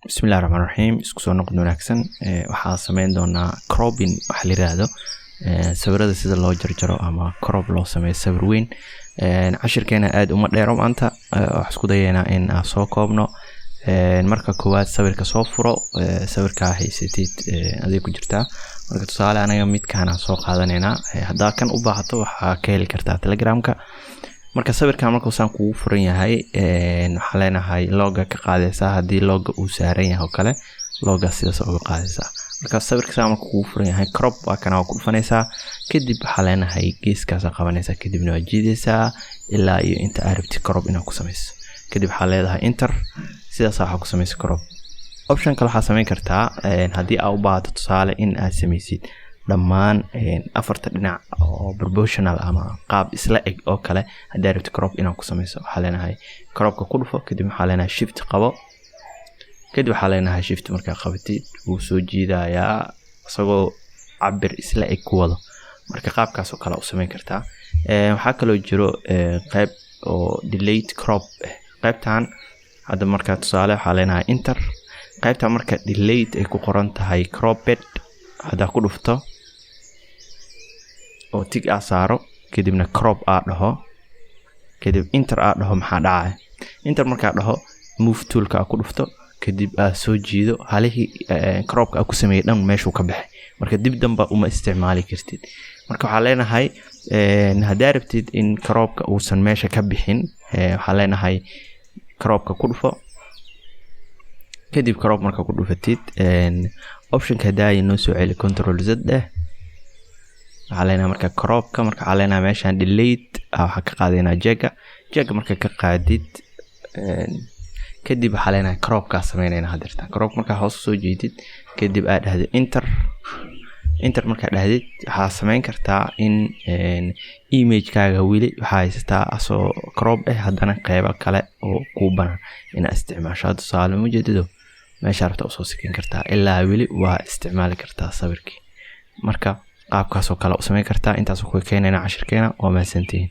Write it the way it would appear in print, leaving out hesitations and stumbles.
Bismillahi raxmaan raxiim. Isku soo noqod wanaagsan. Waxaa sameyn doonaa cropping waxa la yiraahdo, sawirada sida loo jarjaro ama crop loo sameeyo sawir weyn. Cashirkeena aad uma dheero maanta, waxaan isku dayeynaa in aan soo koobno. Marka koowaad sawirka soo furo, sawirkaa haysatid aday ku jirtaa. Marka tusaale anaga midkaan aan soo qaadanaynaa. Haddaa kan u baahato, waxaa ka heli kartaa Telegramka. Marka sawirkan markuu saan kugu furan yahay, waxaa leenahay lock-ga ka qaadaysaa. Haddii lock-ga uu saaran yahay oo kale, lock-ga sidaas uga qaadaysaa. Marka sawirka saa marka kugu furan yahay, crop waa kana, waa ku dhufanaysaa. Kadib waxaa leenahay geeskaasa qabanaysaa, kadibna waa jiidaysaa ilaa iyo inta aad rabtid crop inaad ku samayso. Kadib waxaa leedahay enter. Sidaas waxaa ku samaysa crop. Option kale waxaa samayn kartaa, haddii aa u baahato tusaale in aad samaysid dhammaan afarta dhinac oo proportional ama qaab isla eg oo kale, haddii aad rabtid crop inaad ku samayso, waxaa leenahay cropka ku dhufo. Kadib waxaa leenahay shift qabo. Kadib waxaa leenahay shift markaa qabatid, wuu soo jiidayaa isagoo cabir isla eg ku wado. Marka qaabkaas oo kale u samayn kartaa. Waxaa kaloo jiro qayb oo delete crop. Qaybtan hadda markaa tusaale waxaa leenahay enter. Qaybta marka delete ay ku qoran tahay cropped haddaa ku dhufto oo tick aa saaro, kadibna crop aa dhaho, kadib enter aa dhaho, maxaa dhacaya? Enter markaa dhaho, move toolka aa ku dhufto, kadib aa soo jiido, halihii cropka aa ku sameeyey dhan meeshuu ka baxay. Marka dib damba uma isticmaali kartid. Marka waxaa leenahay, haddaa rabtid in cropka uusan meesha ka bixin, waxaa leenahay cropka ku dhufo. Kadib crop marka ku dhufatid, optionka haddaa noo soo celi, control Z dheh. Waxaa leenahay marka cropka, marka waxaa leenahay meeshaan delete, waxaa ka qaadaynaa check-ga. Check-ga marka ka qaadid, kadib waxaa leenahay cropkaa sameynayna hadeertaan. Crop markaa hoos usoo jeedid, kadib aad dhahdid enter. Enter markaa dhahdid, waxaa sameyn kartaa in imagekaaga weli waxaa haysataa asoo crop ah, haddana qeybo kale oo kuu banaan inaad isticmaasho. Tusaale mujeedido meesha rabta usoo sikin kartaa, ilaa weli waa isticmaali kartaa sawirkii. Marka qaabkaasoo kale u sameyn kartaa. Intaasoo ku keenayna cashirkeena. Waa mahadsantihiin.